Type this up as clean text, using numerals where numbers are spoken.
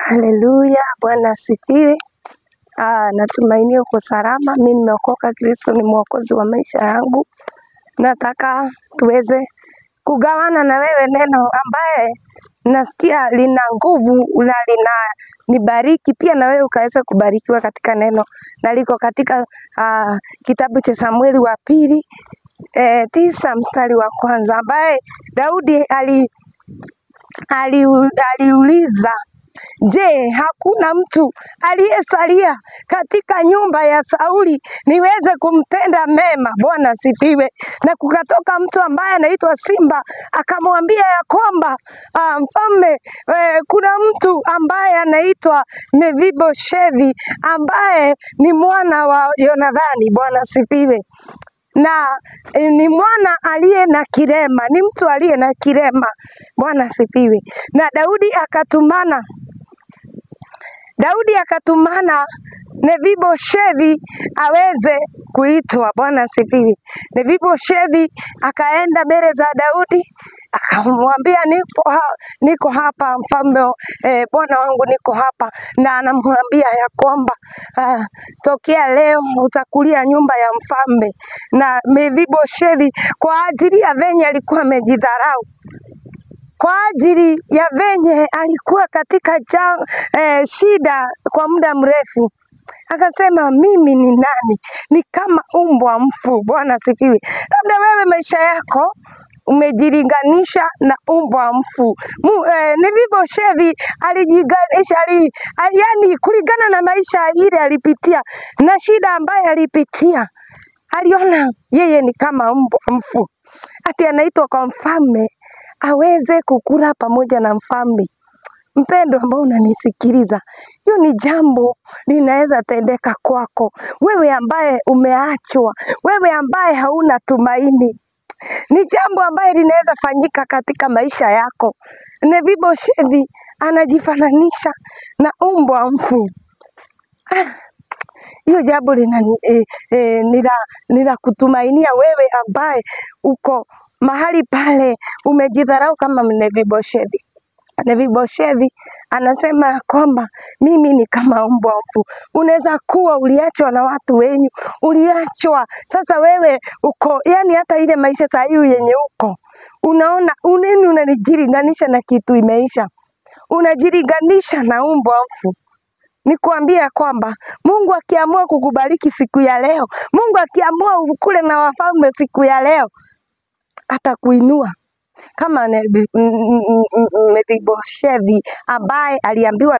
Haleluya, Bwana asifiwe. Natumaini uko salama. Mimi nimeokoka, Kristo ni mwokozi wa maisha yangu. Nataka tuweze kugawana na wewe neno ambaye nasikia lina nguvu na lina nibariki pia na wewe ukaweza kubarikiwa katika neno, na liko katika kitabu cha Samueli wa pili 9 mstari wa kwanza, ambaye Daudi aliuliza, je, hakuna mtu aliyesalia katika nyumba ya Sauli niweze kumtenda mema? Bwana asifiwe. Na kukatoka mtu ambaye anaitwa Simba akamwambia ya kwamba mfalme, kuna mtu ambaye anaitwa Mefiboshethi ambaye ni mwana wa Yonathani. Bwana asifiwe. Na ni mwana aliye na kilema, ni mtu aliye na kilema. Bwana asifiwe. Na Daudi akatumana Mefiboshethi aweze kuitwa. Bwana asifiwe. Mefiboshethi akaenda mbele za Daudi akamwambia, niko hapa mfalme, bwana wangu, niko hapa. Na anamwambia ya kwamba tokea leo utakulia nyumba ya mfalme. Na Mefiboshethi kwa ajili ya venye alikuwa amejidharau, kwa ajili ya venye alikuwa katika shida kwa muda mrefu, akasema mimi ni nani? Ni kama umbwa mfu. Bwana asifiwe. Labda wewe maisha yako umejilinganisha na umbwa mfu. Mefiboshethi alijiganisha, yani kulingana na maisha ile alipitia na shida ambayo alipitia, aliona yeye ni kama umbwa mfu. Ati anaitwa kwa mfalme aweze kukula pamoja na mfalme. Mpendo ambao unanisikiliza, hiyo ni jambo linaweza tendeka kwako wewe ambaye umeachwa, wewe ambaye hauna tumaini. Ni jambo ambaye linaweza fanyika katika maisha yako. Mefiboshethi anajifananisha na umbwa mfu. Hiyo jambo nila kutumainia wewe ambaye uko mahali pale umejidharau kama Mefiboshethi. Mefiboshethi anasema kwamba mimi ni kama umbwa mfu. Unaweza kuwa uliachwa na watu wenyu, uliachwa. Sasa wewe uko, yani hata ile maisha saa hii yenye uko, unaona unini, unajilinganisha na kitu imeisha, unajilinganisha na umbwa mfu. Nikuambia kwamba Mungu akiamua kukubariki siku ya leo, Mungu akiamua ukule na wafalme siku ya leo, atakuinua kama Mefiboshethi ambaye aliambiwa